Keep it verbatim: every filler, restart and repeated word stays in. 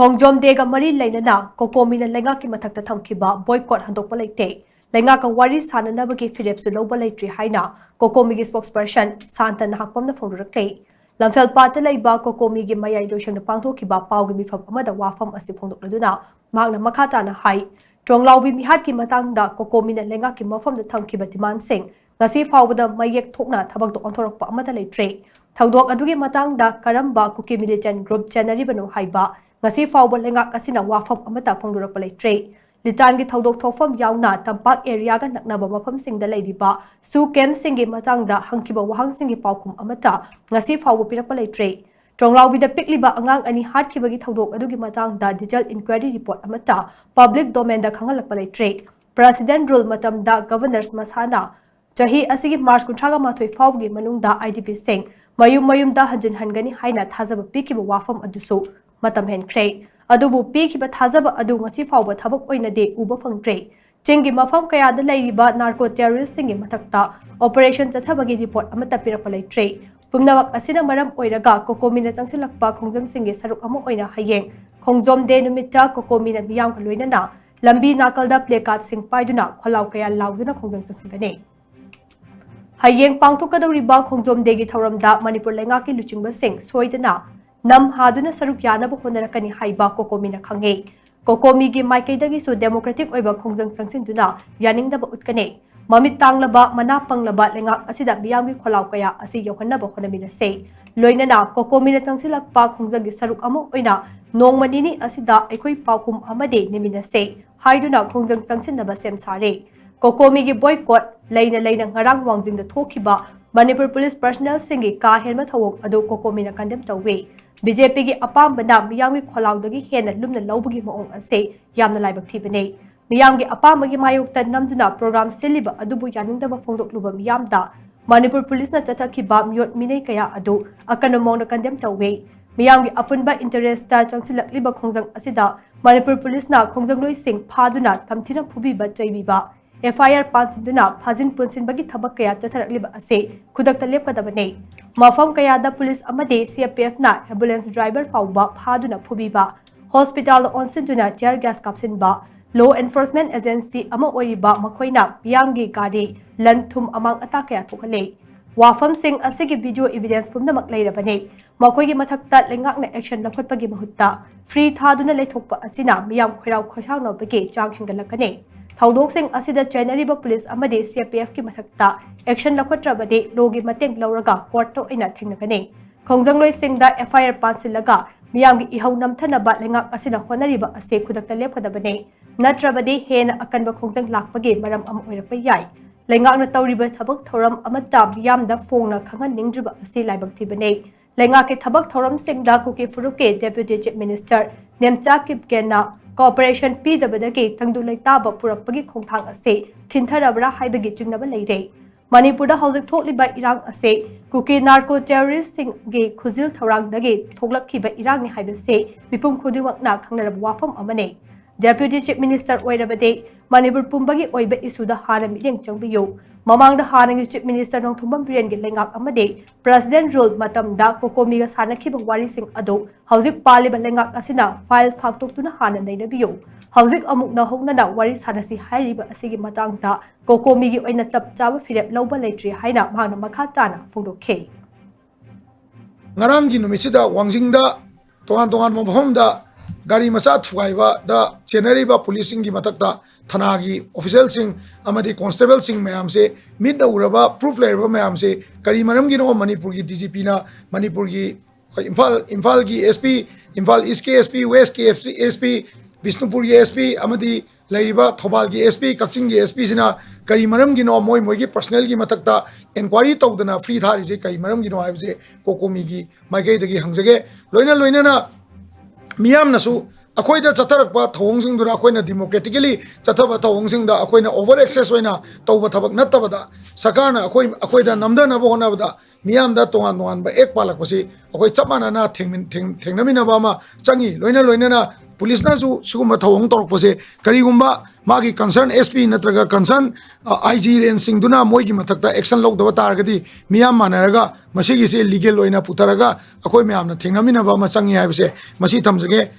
ꯈꯣꯡꯖꯣꯝ ꯗꯦꯒ ꯃꯔꯤ ꯂꯩꯅꯅ ꯀꯣꯀꯣꯃꯤꯅ ꯂꯩꯉꯥꯛꯀꯤ ꯃꯊꯛꯇ ꯊꯝꯈꯤꯕ ꯕꯣꯏꯀꯣꯠ ꯍꯟꯗꯣꯛꯄ ꯂꯩꯇꯦ꯫ ꯂꯩꯉꯥꯛꯀ ꯋꯥꯔꯤ ꯁꯥꯅꯅꯕꯒꯤ ꯐꯤꯔꯦꯞꯁꯨ ꯂꯧꯕ ꯂꯩꯇ꯭ꯔꯤ ꯍꯥꯏꯅ ꯀꯣꯀꯣꯃꯤꯒꯤ ꯁ꯭ꯄꯣꯛꯁꯄꯔꯁꯟ ꯁꯥꯟꯇ ꯅꯍꯥꯛꯄꯝꯅ ꯐꯣꯡꯗꯣꯔꯛꯂꯤ꯫ ꯂꯝꯐꯦꯜꯄꯥꯠꯇ ꯂꯩꯕ ꯀꯣꯀꯣꯃꯤꯒꯤ ꯃꯌꯥꯏ ꯂꯣꯏꯁꯪꯗ ꯄꯥꯡꯊꯣꯛꯈꯤꯕ ꯄꯥꯎꯒꯤ ꯃꯤꯐꯝ ꯑꯃꯗ ꯋꯥꯐꯝ ꯑꯁꯤ ꯐꯣꯡꯗꯣꯛꯂꯗꯨꯅ ꯃꯍꯥꯛꯅ ꯃꯈꯥ ꯇꯥꯅ ꯍꯥꯏ, ꯇ꯭ꯔꯣꯡꯂꯥꯎꯕꯤ ꯃꯤꯍꯥꯠꯀꯤ ꯃꯇꯥꯡꯗ ꯀꯣꯀꯣꯃꯤꯅ ꯂꯩꯉꯥꯛꯀꯤ ꯃꯐꯝꯗ ꯊꯝꯈꯤꯕ ꯗꯤꯃꯥꯟꯁꯤꯡ ꯉꯁꯤ ꯐꯥꯎꯕꯗ ꯃꯌꯦꯛ ꯊꯣꯛꯅ ꯊꯕꯛꯇ ꯑꯣꯟꯊꯣꯔꯛꯄ ꯑꯃꯠꯇ ꯂꯩꯇ꯭ꯔꯤ꯫ ꯊꯧꯗꯣꯛ ꯑꯗꯨꯒꯤ ꯃꯇꯥꯡꯗ ꯀꯔꯝꯕ ꯀꯨꯀꯤ ꯃꯤꯂꯤꯇꯦꯟ ꯒ꯭ꯔꯨꯞ ꯆꯦꯟꯅꯔꯤꯕꯅꯣ ꯍꯥꯏꯕ ꯉꯁꯤ ꯐꯥꯎꯕ ꯂꯩꯉꯥꯛ ꯑꯁꯤꯅ ꯋꯥꯐꯝ ꯑꯃꯠꯇ ꯐꯣꯡꯗꯣꯔꯛꯄ ꯂꯩꯇ꯭ꯔꯤ꯫ ꯂꯤꯇꯥꯟꯒꯤ ꯊꯧꯗꯣꯛ ꯊꯣꯛꯐꯝ ꯌꯥꯎꯅ ꯇꯝꯄꯥꯛ ꯑꯦꯔꯤꯌꯥꯒ ꯅꯛꯅꯕ ꯃꯐꯝꯁꯤꯡꯗ ꯂꯩꯔꯤꯕ ꯁꯨ ꯀꯦꯝꯞꯁꯤꯡꯒꯤ ꯃꯇꯥꯡꯗ ꯍꯪꯈꯤꯕ ꯋꯥꯍꯪꯁꯤꯡꯒꯤ ꯄꯥꯎꯈꯨꯝ ꯑꯃꯠꯇ ꯉꯁꯤ ꯐꯥꯎꯕ ꯄꯤꯔꯛꯄ ꯂꯩꯇ꯭ꯔꯤ꯫ ꯇ꯭ꯔꯣꯡꯂꯥꯎꯕꯤꯗ ꯄꯤꯛꯂꯤꯕ ꯑꯉꯥꯡ ꯑꯅꯤ ꯍꯥꯠꯈꯤꯕꯒꯤ ꯊꯧꯗꯣꯛ ꯑꯗꯨꯒꯤ ꯃꯇꯥꯡꯗ ꯗꯤꯇꯦꯜ ꯏꯟꯀ꯭ꯋꯥꯏꯔꯤ ꯔꯤꯄꯣꯔꯠ ꯑꯃꯠꯇ ꯄꯕ꯭ꯂꯤꯛ ꯗꯣꯃꯦꯟꯗ ꯈꯪꯍꯜꯂꯛꯄ ꯂꯩꯇ꯭ꯔꯤ꯫ ꯄ꯭ꯔꯦꯁꯤꯗꯦꯟꯠ ꯔꯨꯜ ꯃꯇꯝꯗ ꯒꯚꯔꯅꯔꯁ ꯃꯁꯥꯅ ꯆꯍꯤ ꯑꯁꯤꯒꯤ ꯃꯥꯔꯆ ꯀꯨꯟꯊ꯭ꯔꯥꯒ ꯃꯥꯊꯣꯏ ꯐꯥꯎꯕꯒꯤ ꯃꯅꯨꯡꯗ ꯑꯥꯏ ꯗꯤ ꯄꯤꯁꯤꯡ ꯃꯌꯨꯝ ꯃꯌꯨꯝꯗ ꯍꯟꯖꯤꯟꯍꯟꯒꯅꯤ ꯍꯥꯏꯅ ꯊꯥꯖꯕ ꯄꯤꯈꯤꯕ ꯋꯥꯐꯝ ꯑꯗꯨꯁꯨ ꯃꯇꯝ ꯍꯦꯟꯈ꯭ꯔꯦ꯫ ꯑꯗꯨꯕꯨ ꯄꯤꯈꯤꯕ ꯊꯥꯖꯕ ꯑꯗꯨ ꯉꯁꯤ ꯐꯥꯎꯕ ꯊꯕꯛ ꯑꯣꯏꯅꯗꯤ ꯎꯕ ꯐꯪꯗ꯭ꯔꯦ꯫ ꯆꯤꯡꯒꯤ ꯃꯐꯝ ꯀꯌꯥꯗ ꯂꯩꯔꯤꯕ ꯅꯥꯔꯀꯣ ꯇꯦꯔꯣꯔꯤꯁ꯭ꯠꯁꯤꯡꯒꯤ ꯃꯊꯛꯇ ꯑꯣꯄꯔꯦꯁꯟ ꯆꯠꯊꯕꯒꯤ ꯔꯤꯄꯣꯔꯠ ꯑꯃꯠꯇ ꯄꯤꯔꯛꯄ ꯂꯩꯇ꯭ꯔꯦ꯫ ꯄꯨꯝꯅꯃꯛ ꯑꯁꯤꯅ ꯃꯔꯝ ꯑꯣꯏꯔꯒ ꯀꯣꯀꯣꯃꯤꯅ ꯆꯪꯁꯤꯜꯂꯛꯄ ꯈꯣꯡꯖꯪꯁꯤꯡꯒꯤ ꯁꯔꯨꯛ ꯑꯃ ꯑꯣꯏꯅ ꯍꯌꯦꯡ ꯈꯣꯡꯖꯣꯝ ꯗꯦ ꯅꯨꯃꯤꯠꯇ ꯀꯣꯀꯣꯃꯤꯅ ꯃꯤꯌꯥꯝꯒ ꯂꯣꯏꯅꯅ ꯂꯝꯕꯤ ꯅꯥꯀꯜꯗ ꯄ꯭ꯂꯦꯀꯥꯔꯗꯁꯤꯡ ꯄꯥꯏꯗꯨꯅ ꯈꯣꯜꯂꯥꯎ ꯀꯌꯥ ꯂꯥꯎꯗꯨꯅ ꯈꯣꯡꯖꯪ ꯆꯪꯁꯤꯟꯒꯅꯤ꯫ ꯍꯌꯦꯡ ꯄꯥꯡꯊꯣꯛꯀꯗꯧꯔꯤꯕ ꯈꯣꯡꯖꯣꯝ ꯗꯦꯒꯤ ꯊꯧꯔꯝꯗ ꯃꯅꯤꯄꯨꯔ ꯂꯩꯉꯥꯛꯀꯤ ꯂꯨꯆꯤꯡꯕꯁꯤꯡ ꯁꯣꯏꯗꯅ ꯅꯝ ꯍꯥꯗꯨꯅ ꯁꯔꯨꯛ ꯌꯥꯅꯕ ꯍꯣꯠꯅꯔꯛꯀꯅꯤ ꯍꯥꯏꯕ ꯀꯣꯀꯣꯃꯤꯅ ꯈꯪꯉꯦ꯫ ꯀꯣꯀꯣꯃꯤꯒꯤ ꯃꯥꯏꯀꯩꯗꯒꯤꯁꯨ ꯗꯦꯃꯣꯀ꯭ꯔꯦꯇꯤꯛ ꯑꯣꯏꯕ ꯈꯣꯡꯖꯪ ꯆꯪꯁꯤꯟꯗꯨꯅ ꯌꯥꯅꯤꯡꯗꯕ ꯎꯠꯀꯅꯤ꯫ ꯃꯃꯤꯠ ꯇꯥꯡꯂꯕ, ꯃꯅꯥ ꯄꯪꯂꯕ ꯂꯩꯉꯥꯛ ꯑꯁꯤꯗ ꯃꯤꯌꯥꯝꯒꯤ ꯈꯣꯜꯂꯥꯎ ꯀꯌꯥ ꯑꯁꯤ ꯌꯧꯍꯟꯅꯕ ꯍꯣꯠꯅꯃꯤꯟꯅꯁꯦ꯫ ꯂꯣꯏꯅꯅ ꯀꯣꯀꯣꯃꯤꯅ ꯆꯪꯁꯤꯜꯂꯛꯄ ꯈꯣꯡꯖꯪꯒꯤ ꯁꯔꯨꯛ ꯑꯃ ꯑꯣꯏꯅ ꯅꯣꯡꯃ ꯅꯤꯅꯤ ꯑꯁꯤꯗ ꯑꯩꯈꯣꯏ ꯄꯥꯎꯈꯨꯝ ꯑꯃꯗꯤ ꯅꯤꯃꯤꯟꯅꯁꯦ ꯍꯥꯏꯗꯨꯅ ꯈꯣꯡꯖꯪ ꯆꯪꯁꯤꯟꯅꯕ ꯁꯦꯝ ꯁꯥꯔꯦ꯫ ꯀꯣꯀꯣꯃꯤꯒꯤ ꯕꯣꯏꯀꯣꯠ ꯂꯩꯅ ꯂꯩꯅ ꯉꯔꯥꯡ ꯋꯥꯡꯖꯤꯡꯗ ꯊꯣꯛꯈꯤꯕ ꯃꯅꯤꯄꯨꯔ ꯄꯨꯂꯤꯁ ꯄꯔꯁꯅꯦꯜꯁꯤꯡꯒꯤ ꯀꯥ ꯍꯦꯟꯕ ꯊꯧꯑꯣꯡ ꯑꯗꯨ ꯀꯣꯀꯣꯃꯤꯅ ꯀꯟꯗꯦꯝ ꯇꯧꯏ꯫ ꯕꯤ ꯖꯦ ꯄꯤꯒꯤ ꯑꯄꯥꯝꯕꯅ ꯃꯤꯌꯥꯝꯒꯤ ꯈꯣꯜꯂꯥꯎꯗꯒꯤ ꯍꯦꯟꯅ ꯂꯨꯝꯅ ꯂꯧꯕꯒꯤ ꯃꯑꯣꯡ ꯑꯁꯤ ꯌꯥꯝꯅ ꯂꯥꯏꯕꯛ ꯊꯤꯕꯅꯤ꯫ ꯃꯤꯌꯥꯝꯒꯤ ꯑꯄꯥꯝꯕꯒꯤ ꯃꯥꯌꯣꯛꯇ ꯅꯝꯗꯨꯅ ꯄ꯭ꯔꯣꯒ꯭ꯔꯥꯝ ꯁꯤꯜꯂꯤꯕ ꯑꯗꯨꯕꯨ ꯌꯥꯅꯤꯡꯗꯕ ꯐꯣꯡꯗꯣꯛꯂꯨꯕ ꯃꯤꯌꯥꯝꯗ ꯃꯅꯤꯄꯨꯔ ꯄꯨꯂꯤꯁꯅ ꯆꯠꯊꯈꯤꯕ ꯃꯤꯑꯣꯠ ꯃꯤꯅꯩ ꯀꯌꯥ ꯑꯗꯨ ꯑꯀꯟꯕ ꯃꯑꯣꯡꯗ ꯀꯟꯗꯦꯝ ꯇꯧꯏ꯫ ꯃꯤꯌꯥꯝꯒꯤ ꯑꯄꯨꯟꯕ ꯏꯟꯇꯔꯦꯁꯇ ꯆꯪꯁꯤꯜꯂꯛꯂꯤꯕ ꯈꯣꯡꯖꯪ ꯑꯁꯤꯗ ꯃꯅꯤꯄꯨꯔ ꯄꯨꯂꯤꯁꯅ ꯈꯣꯡꯖꯪꯂꯣꯏꯁꯤꯡ ꯐꯥꯗꯨꯅ ꯇꯝꯊꯤꯅ ꯐꯨꯕꯤꯕ ꯆꯩꯕꯤꯕ, ꯑꯦꯐ ꯑꯥꯏ ꯑꯥꯔ ꯄꯥꯟꯁꯤꯟꯗꯨꯅ ꯐꯥꯖꯤꯟ ꯄꯨꯟꯁꯤꯟꯕꯒꯤ ꯊꯕꯛ ꯀꯌꯥ ꯆꯠꯊꯔꯛꯂꯤꯕ ꯑꯁꯤ ꯈꯨꯗꯛꯇ ꯂꯦꯞꯀꯗꯕꯅꯤ꯫ ꯃꯐꯝ ꯀꯌꯥꯗ ꯄꯨꯂꯤꯁ ꯑꯃꯗꯤ ꯁꯤ ꯑꯥꯔ ꯄꯤ ꯑꯦꯐꯅ ꯑꯦꯝꯕꯨꯂꯦꯟꯁ ꯗ꯭ꯔꯥꯏꯚꯔ ꯐꯥꯎꯕ ꯐꯥꯗꯨꯅ ꯐꯨꯕꯤꯕ, ꯍꯣꯁꯄꯤꯇꯥꯜꯗ ꯑꯣꯟꯁꯤꯟꯗꯨꯅ tear gas ꯀꯥꯞꯁꯤꯟꯕ꯫ Law enforcement agency ꯑꯃ ꯑꯣꯏꯔꯤꯕ ꯃꯈꯣꯏꯅ ꯃꯤꯌꯥꯝꯒꯤ ꯒꯥꯔꯤ, ꯂꯟ ꯊꯨꯝ, ꯑꯃꯥꯡ ꯑꯇꯥ ꯀꯌꯥ ꯊꯣꯛꯍꯜꯂꯦ꯫ ꯋꯥꯐꯝꯁꯤꯡ ꯑꯁꯤꯒꯤ video evidence ꯄꯨꯝꯅꯃꯛ ꯂꯩꯔꯕꯅꯤ꯫ ꯃꯈꯣꯏꯒꯤ ꯃꯊꯛꯇ ꯂꯩꯉꯥꯛꯅ action ꯂꯧꯈꯠꯄꯒꯤ ꯃꯍꯨꯠꯇ free ꯊꯥꯗꯨꯅ ꯂꯩꯊꯣꯛꯄ ꯑꯁꯤꯅ ꯃꯤꯌꯥꯝ ꯈꯣꯏꯔꯥꯎ ꯈꯣꯏꯁꯥꯎꯅꯕꯒꯤ ꯆꯥꯡ ꯍꯦꯟꯒꯠꯂꯛꯀꯅꯤ꯫ ꯊꯧꯗꯣꯛꯁꯤꯡ ꯑꯁꯤꯗ ꯆꯦꯟꯅꯔꯤꯕ ꯄꯨꯂꯤꯁ ꯑꯃꯗꯤ CRPFꯀꯤ ꯃꯊꯛꯇ action ꯂꯧꯈꯠꯇ꯭ꯔꯕꯗꯤ lawꯒꯤ ꯃꯇꯦꯡ ꯂꯧꯔꯒ courtꯇ ꯑꯣꯏꯅ ꯊꯦꯡꯅꯒꯅꯤ꯫ ꯈꯣꯡꯖꯪꯂꯣꯏꯁꯤꯡꯗ FIR ꯄꯥꯟꯁꯤꯜꯂꯒ ꯃꯤꯌꯥꯝꯒꯤ ꯏꯍꯧ ꯅꯝꯊꯅꯕ ꯂꯩꯉꯥꯛ ꯑꯁꯤꯅ ꯍꯣꯠꯅꯔꯤꯕ ꯑꯁꯤ ꯈꯨꯗꯛꯇ ꯂꯦꯞꯀꯗꯕꯅꯤ꯫ ꯅꯠꯇ꯭ꯔꯕꯗꯤ ꯍꯦꯟꯅ ꯑꯀꯟꯕ ꯈꯣꯡꯖꯪ ꯂꯥꯛꯄꯒꯤ ꯃꯔꯝ ꯑꯃ ꯑꯣꯏꯔꯛꯄ ꯌꯥꯏ꯫ ꯂꯩꯉꯥꯛꯅ ꯇꯧꯔꯤꯕ ꯊꯕꯛ ꯊꯧꯔꯝ ꯑꯃꯠꯇ ꯃꯤꯌꯥꯝꯗ ꯐꯣꯡꯅ ꯈꯪꯍꯟꯅꯤꯡꯗ꯭ꯔꯤꯕ ꯑꯁꯤ ꯂꯥꯏꯕꯛ ꯊꯤꯕꯅꯤ꯫ ꯂꯩꯉꯥꯛꯀꯤ ꯊꯕꯛ ꯊꯧꯔꯝꯁꯤꯡꯗ ꯀꯨꯀꯤ ꯐꯨꯔꯨꯞꯀꯤ Deputy Chief Minister Nemcha ꯀꯤꯞꯒꯦꯟꯅ cooperation ꯄꯤꯗꯕꯗꯒꯤ ꯇꯪꯗꯨ ꯂꯩꯇꯥꯕ ꯄꯨꯔꯛꯄꯒꯤ ꯈꯣꯡꯊꯥꯡ ꯑꯁꯤ ꯊꯤꯟꯊꯔꯕ꯭ꯔꯥ ꯍꯥꯏꯕꯒꯤ ꯆꯤꯡꯅꯕ ꯂꯩꯔꯦ꯫ ꯃꯅꯤꯄꯨꯔꯗ ꯍꯧꯖꯤꯛ ꯊꯣꯛꯂꯤꯕ ꯏꯔꯥꯡ ꯑꯁꯤ ꯀꯨꯀꯤ narco terroristꯁꯤꯡꯒꯤ ꯈꯨꯖꯤꯜ ꯊꯧꯔꯥꯡꯗꯒꯤ ꯊꯣꯛꯂꯛꯈꯤꯕ ꯏꯔꯥꯡꯅꯤ ꯍꯥꯏꯕꯁꯤ ꯃꯤꯄꯨꯝ ꯈꯨꯗꯤꯡꯃꯛꯅ ꯈꯪꯅꯔꯕ ꯋꯥꯐꯝ ꯑꯃꯅꯤ꯫ Deputy Chief Minister ꯑꯣꯏꯔꯕꯗꯤ ꯃꯅꯤꯄꯨꯔ ꯄꯨꯝꯕꯒꯤ ꯑꯣꯏꯕ issueꯗ ꯍꯥꯟꯅ ꯃꯤꯠꯌꯦꯡ ꯆꯪꯕꯤꯌꯨ꯫ ꯃꯃꯥꯡꯗ ꯍꯥꯟꯅꯒꯤ Chief Minister ꯅꯣꯡꯊꯣꯝꯕꯝ ꯕꯤꯔꯦꯟꯒꯤ ꯂꯩꯉꯥꯛ ꯑꯃꯗꯤ President rule ꯃꯇꯝꯗ COCOMIꯒ ꯁꯥꯟꯅꯈꯤꯕ ꯋꯥꯔꯤꯁꯤꯡ ꯑꯗꯨ ꯍꯧꯖꯤꯛ ꯄꯥꯜꯂꯤꯕ ꯂꯩꯉꯥꯛ ꯑꯁꯤꯅ file ꯐꯥꯛꯇꯣꯛꯇꯨꯅ ꯍꯥꯟꯅ ꯅꯩꯅꯕꯤꯌꯨ꯫ ꯍꯧꯖꯤꯛ ꯑꯃꯨꯛ ꯅꯧꯍꯧꯅꯅ ꯋꯥꯔꯤ ꯁꯥꯟꯅꯁꯤ ꯍꯥꯏꯔꯤꯕ ꯑꯁꯤꯒꯤ ꯃꯇꯥꯡꯗ COCOMIꯒꯤ ꯑꯣꯏꯅ ꯆꯞ ꯆꯥꯕ ꯐꯤꯔꯦꯞ ꯂꯧꯕ ꯂꯩꯇ꯭ꯔꯤ ꯍꯥꯏꯅ ꯃꯍꯥꯛꯅ ꯃꯈꯥ ꯇꯥꯅ ꯐꯣꯡꯗꯣꯛꯈꯤ꯫ ꯉꯔꯥꯡꯒꯤ ꯅꯨꯃꯤꯠꯁꯤꯗ ꯋꯥꯡꯖꯤꯡꯗ ꯇꯣꯉꯥꯟ ꯇꯣꯉꯥꯟꯕ ꯃꯐꯝꯗ ꯒꯥꯔꯤ ꯃꯆꯥ ꯊꯨꯒꯥꯏꯕꯗ ꯆꯦꯟꯅꯔꯤꯕ ꯄꯨꯂꯤꯁꯁꯤꯡꯒꯤ ꯃꯊꯛꯇ ꯊꯅꯥꯒꯤ officialꯁꯤꯡ ꯑꯃꯗꯤ constableꯁꯤꯡ ꯃꯌꯥꯝꯁꯦ, ꯃꯤꯠꯅ ꯎꯔꯕ proof ꯂꯩꯔꯕ ꯃꯌꯥꯝꯁꯦ, ꯀꯔꯤ ꯃꯔꯝꯒꯤꯅꯣ ꯃꯅꯤꯄꯨꯔꯒꯤ DGPꯅ ꯃꯅꯤꯄꯨꯔꯒꯤ, ꯍꯣꯏ, ꯏꯝꯐꯥꯜ, ꯏꯝꯐꯥꯜꯒꯤ SP, Imphal Eastꯀꯤ SP, Westꯀꯤ SP, ꯕꯤꯁꯅꯨꯄꯨꯔꯒꯤ SP ꯑꯃꯗꯤ ꯂꯩꯔꯤꯕ ꯊꯧꯕꯥꯜꯒꯤ SP, ꯀꯛꯆꯤꯡꯒꯤ SPꯁꯤꯅ ꯀꯔꯤ ꯃꯔꯝꯒꯤꯅꯣ ꯃꯣꯏ ꯃꯣꯏꯒꯤ personalꯒꯤ ꯃꯊꯛꯇ enquiry ꯇꯧꯗꯅ free ꯊꯥꯔꯤꯁꯦ ꯀꯔꯤ ꯃꯔꯝꯒꯤꯅꯣ ꯍꯥꯏꯕꯁꯦ COCOMIꯒꯤ ꯃꯥꯏꯀꯩꯗꯒꯤ ꯍꯪꯖꯒꯦ꯫ ꯂꯣꯏꯅ ꯂꯣꯏꯅꯅ ꯃꯤꯌꯥꯝꯅꯁꯨ ꯑꯩꯈꯣꯏꯗ ꯆꯠꯊꯔꯛꯄ ꯊꯧꯑꯣꯡꯁꯤꯡꯗꯨꯅ ꯑꯩꯈꯣꯏꯅ democratically ꯆꯠꯊꯕ ꯊꯧꯑꯣꯡꯁꯤꯡꯗ ꯑꯩꯈꯣꯏꯅ over excess ꯑꯣꯏꯅ ꯇꯧꯕ ꯊꯕꯛ ꯅꯠꯇꯕꯗ, ꯁꯔꯀꯥꯔꯅ ꯑꯩꯈꯣꯏ, ꯑꯩꯈꯣꯏꯗ ꯅꯝꯊꯅꯕ ꯍꯣꯠꯅꯕꯗ ꯃꯤꯌꯥꯝꯗ ꯇꯣꯉꯥꯟ ꯇꯣꯉꯥꯟꯕ act ꯄꯥꯜꯂꯛꯄꯁꯤ ꯑꯩꯈꯣꯏ ꯆꯞ ꯃꯥꯟꯅꯅ ꯊꯦꯡꯃꯤꯟ-, ꯊꯦꯡ-, ꯊꯦꯡꯅꯃꯤꯟꯅꯕ ꯑꯃ ꯆꯪꯉꯤ꯫ ꯂꯣꯏꯅ ꯂꯣꯏꯅꯅ ꯄꯨꯂꯤꯁꯅꯁꯨ ꯁꯤꯒꯨꯝꯕ ꯊꯧꯑꯣꯡ ꯇꯧꯔꯛꯄꯁꯦ ꯀꯔꯤꯒꯨꯝꯕ ꯃꯥꯒꯤ concern SP ꯅꯠꯇ꯭ꯔꯒ concern, ꯑ, IG rangeꯁꯤꯡꯗꯨꯅ ꯃꯣꯏꯒꯤ ꯃꯊꯛꯇ action ꯂꯧꯗꯕ ꯇꯥꯔꯒꯗꯤ ꯃꯤꯌꯥꯝ ꯃꯥꯟꯅꯔꯒ ꯃꯁꯤꯒꯤꯁꯦ legal ꯑꯣꯏꯅ ꯄꯨꯊꯔꯒ ꯑꯩꯈꯣꯏ ꯃꯌꯥꯝꯅ ꯊꯦꯡꯅꯃꯤꯟꯅꯕ ꯑꯃ ꯆꯪꯉꯤ ꯍꯥꯏꯕꯁꯦ ꯃꯁꯤ ꯊꯝꯖꯒꯦ꯫